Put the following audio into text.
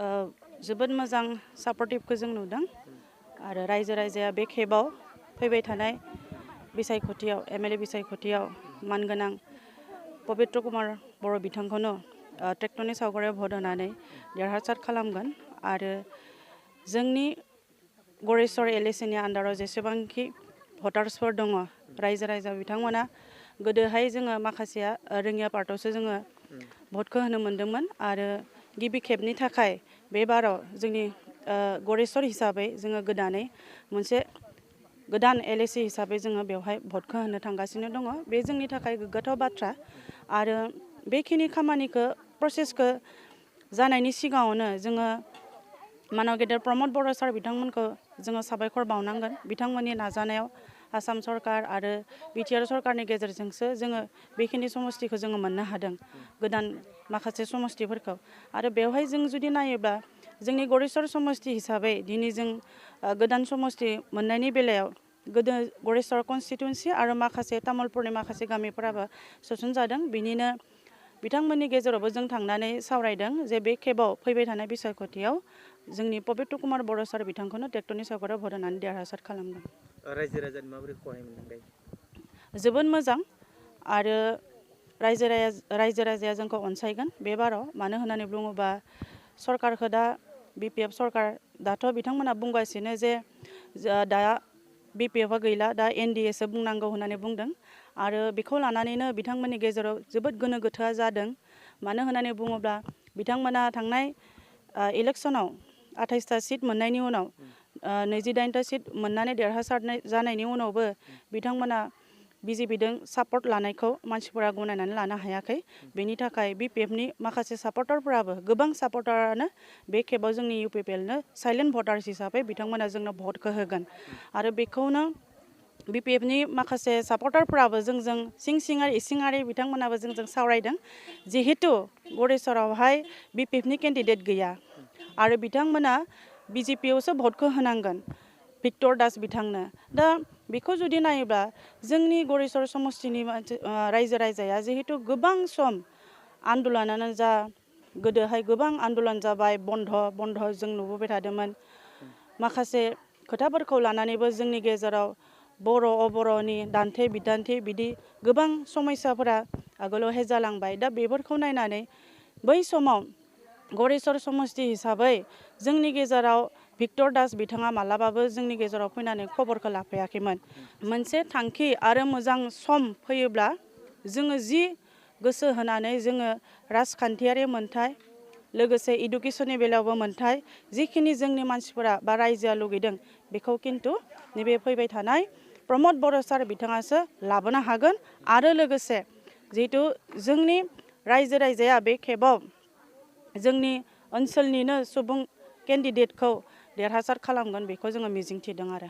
जोबोद मोजां सापर्टिभखौ जों नुदों आरो रायजोआ बे खेबाव फैबाय थानाय बिसायख'थियाव एमएलए बिसायख'थियाव मानगोनां पबित्र कुमार बर' बिथांखौनो ट्रेक्टरनि सावगारियाव भट होनानै देरहासार खालामगोन आरो जोंनि गरेस्वर एलएसिनि आन्दाराव जेसेबांखि भटार्सफोर दङ रायजो बिथांमोना गोदोहाय जोङो माखासेया रोङिया पार्टआवसो जोङो भटखौ होनो मोन्दोंमोन आरो गिबि खेबनि थाखाय बे बाराव जोंनि गरेस्वर हिसाबै जोङो गोदानै मोनसे गोदान एलएसि हिसाबै जोङो बेवहाय भटखौ होनो थांगासिनो दङ बे जोंनि थाखाय गोग्गाथाव बाथ्रा आरो बेखिनि खामानिखौ प्रसेसखौ जानायनि सिगाङावनो जोङो मानव गेदेर प्रमद बर' सार बिथांमोनखौ जोङो साबायखर बावनांगोन बिथांमोननि नाजानायाव आसाम सरकार आरो बिटिआर सरकारनि गेजेरजोंसो जोङो बेखिनि समस्थिखौ जोङो मोननो हादों गोदान माखासे समस्थिफोरखौ आरो बेवहाय जों जुदि नायोब्ला जोंनि गरेस्वर समस्ति हिसाबै दिनै जों गोदान समस्ति मोननायनि बेलायाव गोदो गरेस्वर कनस्टिटुवेन्सि आरो माखासे तामुलपुरनि माखासे गामिफोराबो सोसनजादों बिनिनो बिथांमोननि गेजेरावबो जों थांनानै सावरायदों जे बे खेबाव फैबाय थानाय बिसायख'थियाव जोंनि पबित्र कुमार बर' सार बिथांखौनो ट्रेक्टरनि सावगारियाव भट होनानै देरहासार खालामगोन रायजोनि माबोरै खहाय मोनदों जोबोद मोजां आरो रायजोआ जोंखौ अनसायगोन बे बाराव मानो होननानै बुङोबा सरकारखौ दा बिपिएफ सरकार दाथ' बिथांमोना बुंगासिनो जे दा बिपिएफआ गैला दा एनडिएसो बुंनांगौ होननानै बुंदों आरो बेखौ लानानैनो बिथांमोननि गेजेराव जोबोद गोनो गोथोआ जादों मानो होननानै बुङोब्ला बिथांमोना थांनाय इलेक्सनाव 28टा सिट मोननायनि उनाव 28टा सिट मोननानै देरहासारनाय जानायनि उनावबो बिथांमोना बिजेपिजों सापर्ट लानायखौ मानसिफोरा गनायनानै लानो हायाखै बेनि थाखाय बिपिएफनि माखासे सापर्टारफोराबो गोबां सापर्टारानो बे खेबाव जोंनि इउपिपिएलनो साइलेन्ट भटार्स हिसाबै बिथांमोना जोंनो भटखौ होगोन आरो बेखौनो बिपिएफनि माखासे सापर्टारफोराबो जोंजों सिङारि इसिङारि बिथांमोनाबो जोंजों सावरायदों जिहेतु गरेस्वरावहाय बिपिएफनि केन्डिडेट गैया आरो बिथांमोना बिजेपियावसो भटखौ होनांगोन भिक्टर दास बिथांनो दा बेखौ जुदि नायोब्ला जोंनि गरेस्वर समस्तिनि रायजोआ जिहेतु गोबां सम आन्दलनानो जा गोदोहाय गोबां आन्दलन जाबाय बन्द जों नुबोबाय थादोंमोन माखासे खोथाफोरखौ लानानैबो जोंनि गेजेराव बर' अबर'नि दान्थे बिदान्थे बिदि गोबां समस्याफोरा आगोलावहाय जालांबाय दा बेफोरखौ नायनानै बै समाव गरेस्वर समस्ति हिसाबै जोंनि गेजेराव भिक्टर दास बिथाङा मालाबाबो जोंनि गेजेराव फैनानै खबरखौ लाफैयाखैमोन मोनसे थांखि आरो मोजां सम फैयोब्ला जोङो जि गोसो होनानै जोङो राजखान्थियारि मोन्थाय लोगोसे इडुकेसननि बेलायावबो मोन्थाय जिखिनि जोंनि मानसिफोरा बा रायजोआ लुगैदों बेखौ खिन्थु नैबे फैबाय थानाय प्रमद बर' सार बिथाङासो लाबोनो हागोन आरो लोगोसे जिहेतु जोंनि रायजोआ बे खेबाव जोंनि ओनसोलनिनो सुबुं केन्डिडेटखौ देरहासार खालामगोन बेखौ जोङो मिजिंथिदों आरो